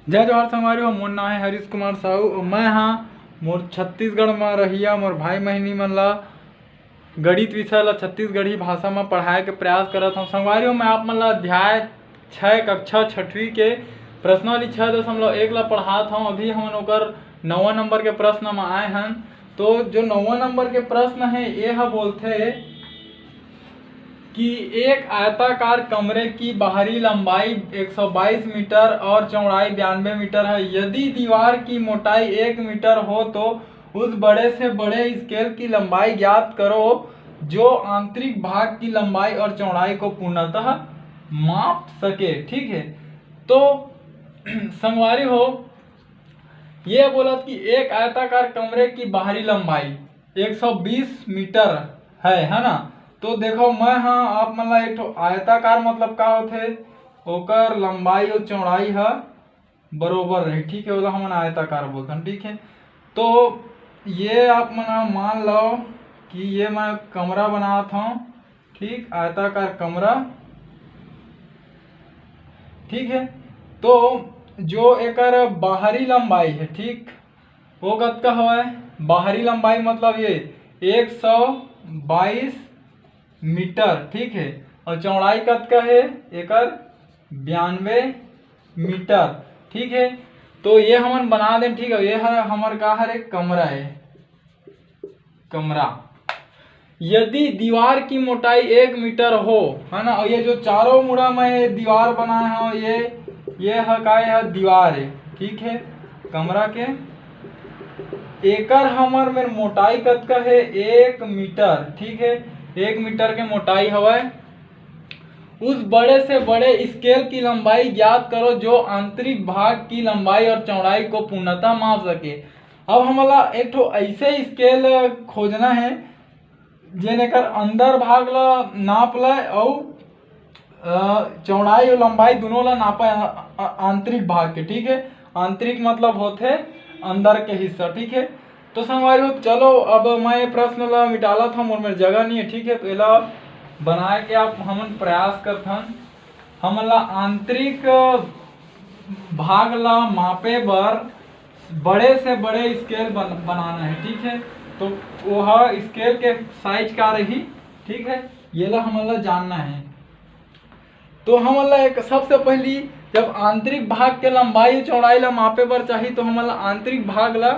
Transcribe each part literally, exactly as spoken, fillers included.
जय जोहार संगवारी हो, मोर नाम है हरीश कुमार साहू। मैं हाँ मोर छत्तीसगढ़ में रहिया मोर भाई बहिनी मन ला गणित विषय ला छत्तीसगढ़ी भाषा में पढ़ाए के प्रयास करत हूँ। संगवारी हो, मैं आप मन ला अध्याय छः, कक्षा छठवीं के प्रश्नावली छः दशमलव एक ला पढ़ात हूँ। अभी हमन ओकर नौवा नंबर के प्रश्न में आए हन। तो जो नौवा नंबर के प्रश्न है, ये ह बोलथे कि एक आयताकार कमरे की बाहरी लंबाई एक सौ बाईस मीटर और चौड़ाई बयानबे मीटर है। यदि दीवार की मोटाई एक मीटर हो तो उस बड़े से बड़े स्केल की लंबाई ज्ञात करो जो आंतरिक भाग की लंबाई और चौड़ाई को पूर्णतः माप सके। ठीक है, तो संगवारी हो, ये बोलत कि एक आयताकार कमरे की बाहरी लंबाई एक सौ बीस मीटर है, है ना। तो देखो, मैं हाँ आप मन ला एक ठो आयताकार मतलब का होथे, ओकर लंबाई और चौड़ाई ह बरोबर रहे, ठीक है, ओला हमन आयताकार बोलथन। ठीक है, तो ये आप मन ह मान लो कि ये मैं कमरा बनात हूँ, ठीक, आयताकार कमरा। ठीक है, तो जो एकर बाहरी लंबाई है, ठीक, वो कतका हवय? बाहरी लंबाई मतलब ये एक सौ बाईस मीटर, ठीक है, और चौड़ाई कतका है एकर? बयानबे मीटर। ठीक है, तो ये हमन बना देन। ठीक है, ये हर हमर का हरे? कमरा है, कमरा। यदि दीवार की मोटाई एक मीटर हो, है ना, और ये जो चारों मुड़ा में ये दीवार बनाए हो, ये ये ह का, ये ह दीवार है, ठीक है, कमरा के। एकर हमर मेर मोटाई कतका है? एक मीटर, ठीक है, एक मीटर के मोटाई हवय। उस बड़े से बड़े स्केल की लंबाई ज्ञात करो जो आंतरिक भाग की लंबाई और चौड़ाई को पूर्णतः माप सके। अब हमला एक ठो ऐसे स्केल खोजना है जेन एकर अंदर भाग ला नाप ले अउ अ, चौड़ाई और लंबाई दोनों ला नापे आ-, आ-, आंतरिक भाग के, ठीक है। आंतरिक मतलब होथे अंदर के हिस्सा, ठीक है। तो संगवारी हो, चलो अब मैं ये प्रश्न ला मिटालत हूँ, मोर मेर जगह नहीं है, ठीक है। तो एला बनाए के आप हमन प्रयास करथन, हमन ला आंतरिक भाग ला मापे बर बड़े से बड़े स्केल बन, बनाना है, ठीक है। तो वो स्केल के साइज का रही, ठीक है, ये ला हमन ला जानना है। तो हमन ला एक सबसे पहली जब आंतरिक भाग के लंबाई चौड़ाई ला मापे बर चाही तो हमन ला आंतरिक भाग ला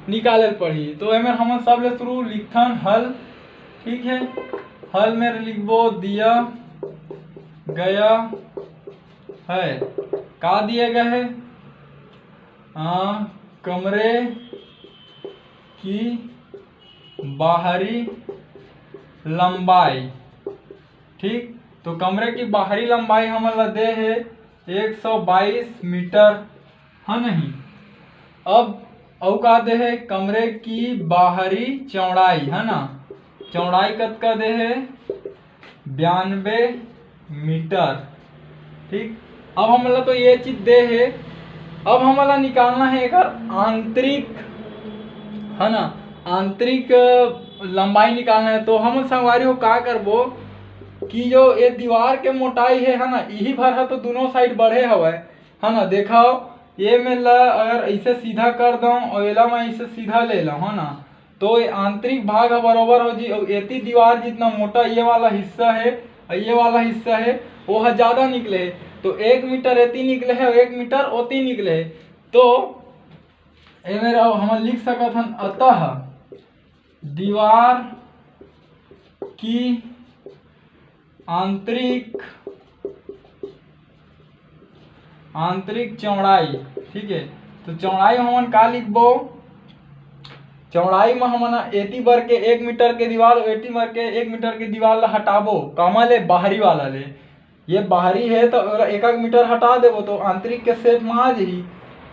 निकाले ल पड़ही। तो एमे हमन सबले शुरू लिखथन हल, ठीक है। हल में लिखबो दिया गया है, का दिया गया है? आ, कमरे की बाहरी लंबाई, ठीक। तो कमरे की बाहरी लंबाई हमन ला दे है एक सौ बाईस मीटर, है नहीं। अब अउ का दे है? कमरे की बाहरी चौड़ाई, है ना, चौड़ाई कतका दे है? बयानबे मीटर, ठीक। अब हमला तो ये चीज दे है, अब हमला निकालना है एकर आंतरिक, है ना, आंतरिक लंबाई निकालना है। तो हम संगवारी हो का करबो कि जो ये दीवार के मोटाई है, है ना, यही भर है तो दोनों साइड बढ़े हवय, है ना। देखो, ये में ला अगर ऐसे सीधा कर दो और एला मैं ऐसे सीधा ले लो, है ना, तो ये आंतरिक भाग ह बरोबर हो जी। और एती दीवार जितना मोटा ये वाला हिस्सा है और ये वाला हिस्सा है, वो ह ज्यादा निकले है, तो एक मीटर एती निकले है और एक मीटर ओती निकले है। तो एमे रहो, हम लिख सकत हन, अतः दीवार की आंतरिक आंतरिक चौड़ाई, ठीक है। तो चौड़ाई हमन का लिखबो? चौड़ाई में हमन एती बर के एक मीटर के दीवार, एती बर के एक मीटर के दीवार ला हटाबो, कामा ले? बाहरी वाला ले। ये बाहरी है तो एला एक एक मीटर हटा देबो तो आंतरिक के शेप में आ जाही।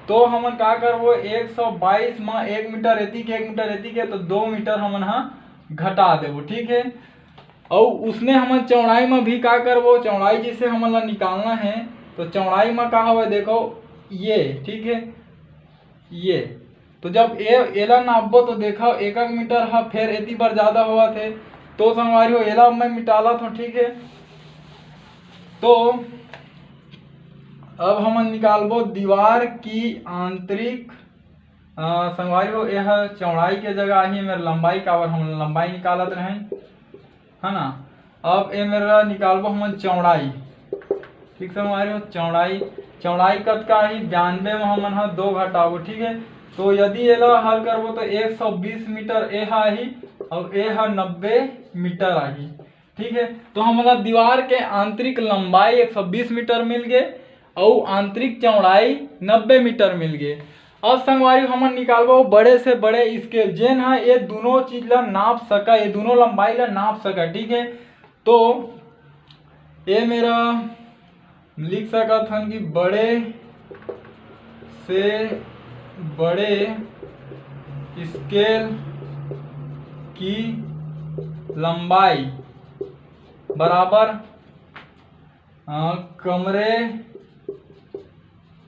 तो हमन का करबो, एक सौ बाईस में एक मीटर एती के, एक मीटर एती के, तो दो मीटर हमन हा घटा देबो, ठीक है। अउ उसने हमन चौड़ाई में भी का करबो, चौड़ाई जैसे हमन ला निकालना है तो चौड़ाई में का हवे, देखो ये, ठीक है, ये। तो जब ए एला नापबो तो देखो एक एक मीटर हा फेर एती बर ज्यादा होवत है। तो संगवारी हो, एला मैं मिटालत हूँ, ठीक है। तो अब हमन निकालबो दीवार की आंतरिक, अ, संगवारी हो, यह चौड़ाई के जगह आही, मेर लंबाई, काबर हम लंबाई निकालत रहेन, है ना। अब ए मेर निकालबो हमन चौड़ाई, ठीक संगवारी हो, चौड़ाई, चौड़ाई कतका आही? बयानबे में हमन ह दो घटाबो, ठीक है। तो यदि एला हल करबो तो एक सौ बीस मीटर ए ह आही, और ए ह नब्बे मीटर आही, ठीक है। तो हमला दीवार के आंतरिक लंबाई एक सौ बीस मीटर मिल गे, अउ आंतरिक चौड़ाई नब्बे मीटर मिल गे। अब संगवारी, हमन निकालबो बड़े से बड़े स्केल, जेन ह ये दोनों चीज ला नाप सका, ये दोनों लंबाई ला नाप सका, ठीक है। तो ये मेर लिख सकत हन कि बड़े से बड़े स्केल की लंबाई बराबर, अ, कमरे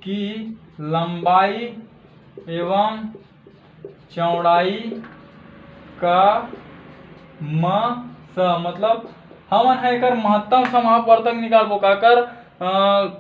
की लंबाई एवं चौड़ाई का म स, मतलब हमन ह एकर महत्तम समापवर्तक निकालबो, काकर, अ,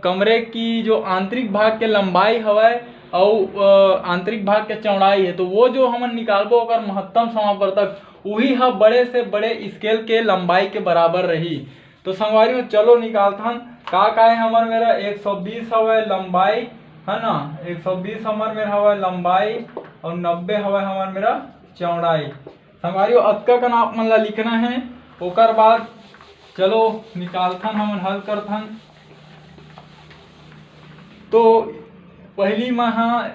कमरे की जो आंतरिक भाग के लंबाई हवय अउ, अ, आंतरिक भाग के चौड़ाई है, तो वो जो हमन निकालबो ओकर महत्तम समापवर्तक, उही ह बड़े से बड़े स्केल के लंबाई के बराबर रही। तो संगवारी हो, चलो निकालथन का का है हमर मेर। एक सौ बीस हवय लंबाई, है ना, एक सौ बीस हमर मेर हवय लंबाई, और नब्बे हवय हमर मेर चौड़ाई। संगवारी हो, अतका कन आप मन ला लिखना है। ओकर बाद चलो निकालथन, हमन हल करथन। तो पहली म ह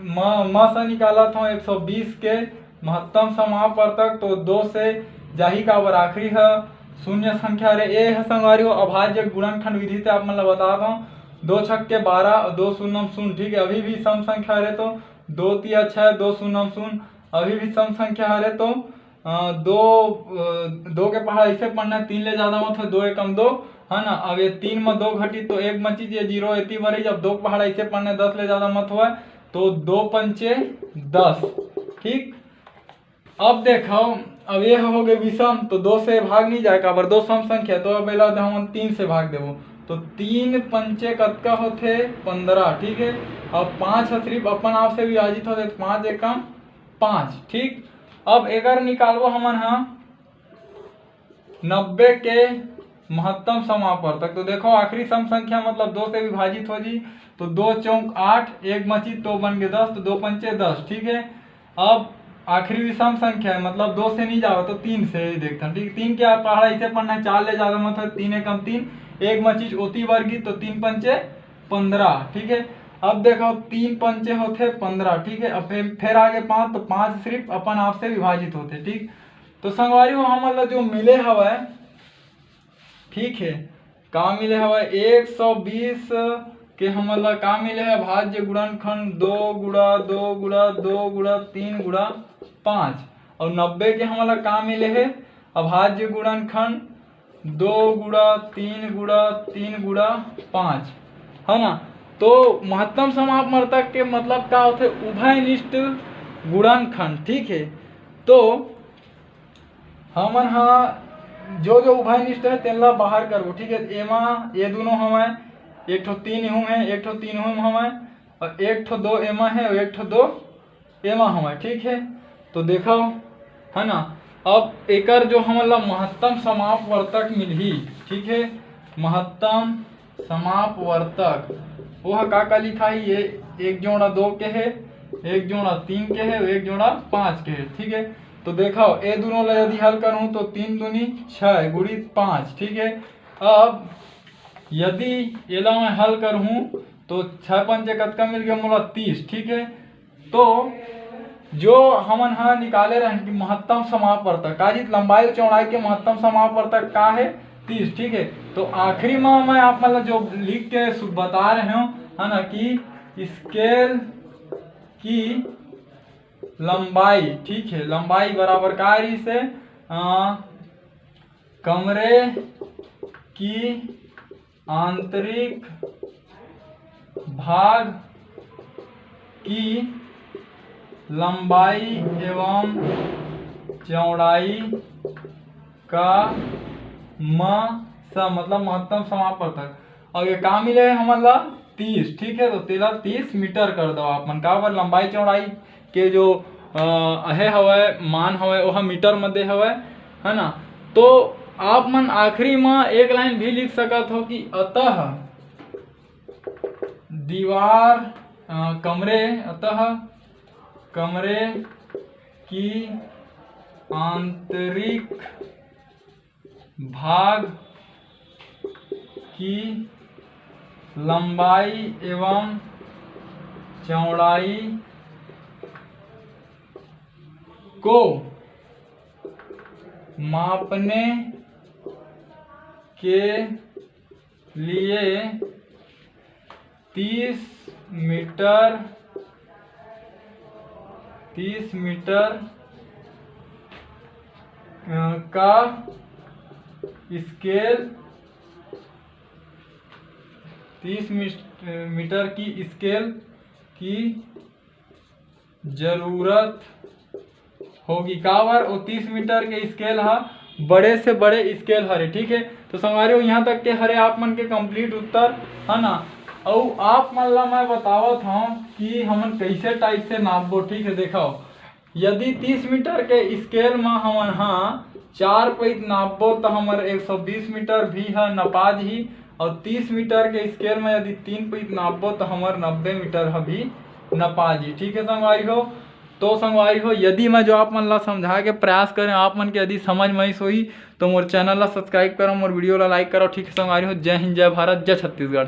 म, म स निकालत हूँ एक सौ बीस के महत्तम समापवर्तक, तो दो से जाही, काबर आखिरी ह शून्य संख्या रे। ए ह संगवारी हो अभाज्य गुणनखंड विधि से आप मन ला बता दो, दो छक्के बारह, दो शून्यम शून्य, ठीक है, अभी भी सम संख्या रे, तो दो तिया छः, दो शून्यम शून्य, अभी भी सम संख्या हरे, तो अ, दो, अ, दो के पहाड़ा ऐसे पढ़ना है, तीन ले ज्यादा मत हो, दो एकम दो, है ना। अब ये तीन में दो घटी तो एक बची, ये जीरो एती बरी, जब दो के पहाड़ा ऐसे पढ़ना है, दस ले ज्यादा मत हुआ, तो दो पंचे दस, ठीक। अब देखो, अब ये हो गए विषम, तो दो से भाग नहीं जाए, काबर दो सम संख्या, तो अब एला हम तीन से भाग देबो, तो तीन पंचे कतका होथे? पंद्रह, ठीक है। अब पाँच ह सिर्फ अपन आप से विभाजित होथे, तो पाँच एकम पाँच, ठीक। अब एकर निकालबो हमन ह नब्बे के महत्तम समापवर्तक। तो देखो, आखिरी सम संख्या मतलब दो से विभाजित हो जी, तो दो चौक आठ, एक बची तो बन गए दस, तो दो पंचे दस, ठीक है। अब आखिरी विषम संख्या है, मतलब दो से नहीं जाओ तो तीन से ही देखता, ठीक। तीन के आप पहाड़ा इसे पढ़ना है, चार ले ज्यादा मत हो, तीन एकम तीन, एक बची ओती बरगी, तो तीन पंचे पंद्रह, ठीक है। अब देखो, तीन पंचे होथे पंद्रह, ठीक है। अब फिर, फिर आगे पाँच, तो पाँच सिर्फ अपन आप से विभाजित होथे, ठीक। तो संगवारी हो, हमन ला जो मिले हवय, ठीक है, का मिले हवय? एक सौ बीस के हमन ला का मिले है? भाज्य गुणनखंड दो गुणा दो गुणा दो गुणा तीन गुणा पाँच, और नब्बे के हमन ला का मिले है? अभाज्य गुणनखंड दो गुणा तीन गुणा तीन गुणा पाँच, है ना। तो महत्तम समापवर्तक के मतलब का होथे? उभयनिष्ठ गुणनखंड, ठीक है। तो हमन ह जो जो उभयनिष्ठ है तेन ला बाहर करबो, ठीक है। एमा ये दोनों हवय, एक ठो तीन इहू में है, एक ठो तीन इहू में हवय, और एक ठो दो एमा है और एक ठो दो एमा हवय, ठीक है। तो देखो, है ना, अब एकर जो हमन ला महत्तम समापवर्तक मिलही, ठीक है, महत्तम समापवर्तक, वो ह का का लिखाही? ये एक जोड़ा दो के है, एक जोड़ा तीन के है, एक जोड़ा पाँच के है, ठीक है। तो देखो, ए दोनों ला यदि हल करूँ तो तीन दूनी छः गुणित पाँच, ठीक है। अब यदि एला मैं हल करूँ तो छः पंचे कतका मिल गया मोला? तीस, ठीक है। तो जो हमन ह निकाले रहन कि महत्तम समापवर्तक, काजित लंबाई और चौड़ाई के महत्तम समापवर्तक का है? तीस, ठीक है। तो आखिरी में मैं आप मन ला जो लिख के सु-, बता रहे हूँ, है ना, कि स्केल की लंबाई, ठीक है, लंबाई बराबर का रही से, अ, कमरे की आंतरिक भाग की लंबाई एवं चौड़ाई का म स, मतलब महत्तम समापवर्तक। और ये का मिले है हमन ला? तीस, ठीक है, तो तेला तीस मीटर कर दो आप मन। काबर, लंबाई चौड़ाई के जो अ, अहे हवय, मान हवय, ओह मीटर म दे हवय, है ना। तो आप मन आखिरी म एक लाइन भी लिख सकत हो कि अतः दीवार, अ, कमरे, अतः कमरे की आंतरिक भाग की लंबाई एवं चौड़ाई को मापने के लिए तीस मीटर, तीस मीटर अ, का स्केल, तीस मीट-, मीटर की स्केल की जरूरत होगी। काबर, वो तीस मीटर के स्केल हा बड़े से बड़े स्केल हरे, ठीक है। तो संगवारी हो, यहाँ तक के हरे आप मन के कंप्लीट उत्तर, है ना। अउ आप मन ला मैं बतावत हूँ कि हमन कैसे टाइप से नापबो, ठीक है। देखो, यदि तीस मीटर के स्केल म हमन हा चार पइत नापबो, त हमर एक सौ बीस मीटर भी ह नपा जही, और तीस मीटर के स्केल म यदि तीन पइत नापबो, त हमर नब्बे मीटर ह भी नपा जही। ठीक है संगवारी हो, तो संगवारी हो, यदि मैं जो आप मन ला समझाए के प्रयास करें, आप मन के यदि समझ में आइस होही, तो मोर चैनल ला सब्सक्राइब करो, मोर वीडियो ला लाइक करो। ठीक है संगवारी हो, जय हिंद, जय भारत, जय छत्तीसगढ़।